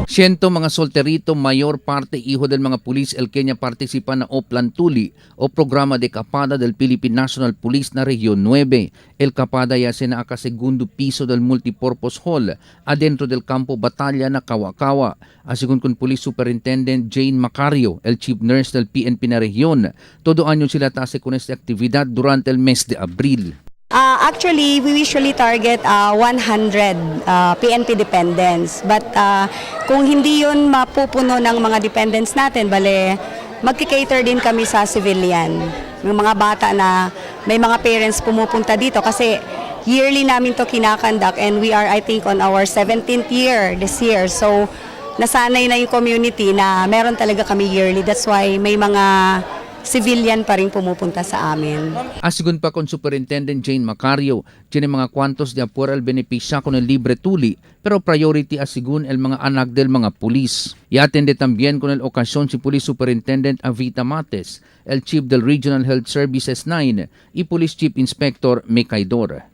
Ciento mga solterito, mayor parte hijo del mga pulis el Kenya participa na Oplan Tuli o programa de Capada del Philippine National Police na Region 9. El Capada ya se na aka segundo piso del Multipurpose Hall adentro del campo batalla na Kawakawa. Asigun con Police Superintendent Jane Macario, el Chief Nurse del PNP na rehiyon. Todo año sila tase con esta actividad durante el mes de abril. Actually, we usually target 100 PNP dependents. But kung hindi yun mapupuno ng mga dependents natin, bale, magki-cater din kami sa civilian. Yung mga bata na may mga parents pumupunta dito kasi yearly namin to kinakandak and we are, I think, on our 17th year this year. So, nasanay na yung community na meron talaga kami yearly. That's why may mga civilian pa rin pumupunta sa amin. Asigun pa con Superintendent Jane Macario, tiene mga cuantos de afuera el beneficia con el libre tuli, pero priority asigun el mga anak del mga pulis. Y atende también con el ocasión si Police Superintendent Avita Mates, el Chief del Regional Health Services 9 y Police Chief Inspector Mekaidor.